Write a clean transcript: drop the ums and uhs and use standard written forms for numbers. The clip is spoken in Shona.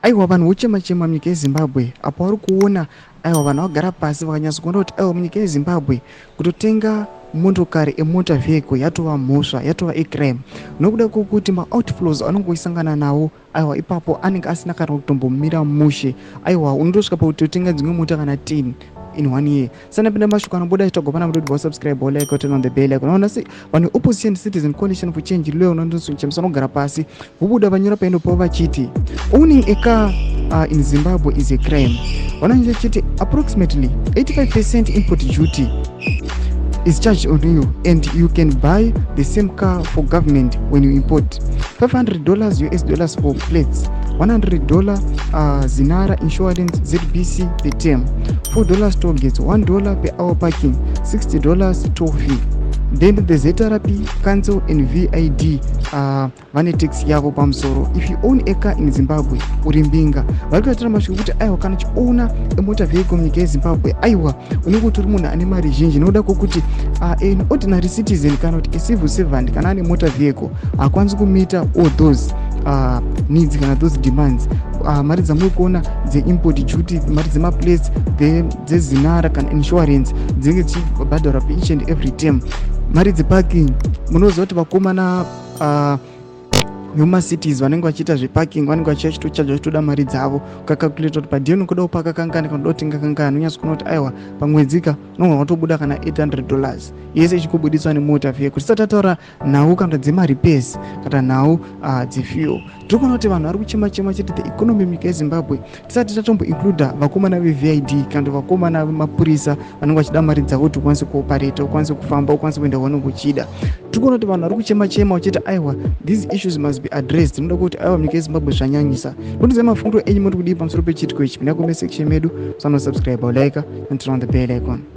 Aiwa, vanhu vochema chema munyika yeZimbabwe apo vari kuona, aiwa, vanhu vagara pasi vakanyatsa kuona kuti, aiwa, munyika yeZimbabwe kutotenga motokari, emotor vehicle, yatova mhosva, yatova icrime, nokuda kwokuti maoutflows anongoisangana nawo, aiwa, ipapo anenge asina kana kutombomira mushe. Aiwa, unotosvika pakutotenga dzimwe mota kana 10 in one year. Sanapinda mashoko anobuda achitagwa pana mudodi, wasubscribe, like, turn on the bell icon. Unaona se vanhu opposition Citizen Coalition for Change leo unondosumisa vanogara pasi, vobuda vanyora paendo pavo vachiti owning a car in Zimbabwe is a crime. Vanonyora chiti approximately 85% import duty is charged on you and you can buy the same car for government when you import. $500 US dollars for plates, $100 Zinara insurance, ZBC per term, $4 toll gates, $1 per hour parking, $60 toll fee. Then the ZRP council and VID vane tax yavo pamusoro. If you own a car in Zimbabwe, uri mbinga. Vari kuratira mashoko kuti, aiwa, kana uchiona emotor vehicle munyika yeZimbabwe, aiwa, unenge utori munhu ane mari zhinji, nokuda kwokuti an ordinary citizen kana kuti a civil servant kana ane motor vehicle haakwanisi kumeeta all those needs kana those demands. Mari dzamuri kuona dzeimport duty, mari dzemaplates, dzeZINARA kana insurance dzinenge dzichibhadharwa paeach and every term, mari dzeparking. Munoziva kuti vakomana vemumacities vanenge vachiita zveparking vanenge vachitochaja, vachitoda mari dzavo. Ukacalculata kuti padheni unoda kupaka kangani kana unoda kutenga kangani, unyatso kuona kuti, aiwa, pamwedzi ka unogona kutobuda kana $800 yese ichingobudiswa nemota vehicle. Tisati tataura nhau kana dzemarepairs kana nhau dzefuel, tiri kuona kuti vanhu vari kuchema chema chiti the economy munyika yeZimbabwe, tisati tatomboincluda vakomana veVID kana kuti vakomana vemapurisa vanenge vachida mari dzavo kuti ukwanise kuoperata, ukwanise kufamba, ukwanise kuenda kwaunenge uchida. Tiri kuona kuti vanhu vari kuchema chema vachiti, aiwa, these issues must be addressed. Tinoda kuti, aiwa, munyika yeZimbabwe zvanyanyisa. Mutiudze mafungiro enyu, muri kudii pamusoro pechiitiko ichi? Pinda comment section medu, musanosubscribe, like and turn on the bell icon.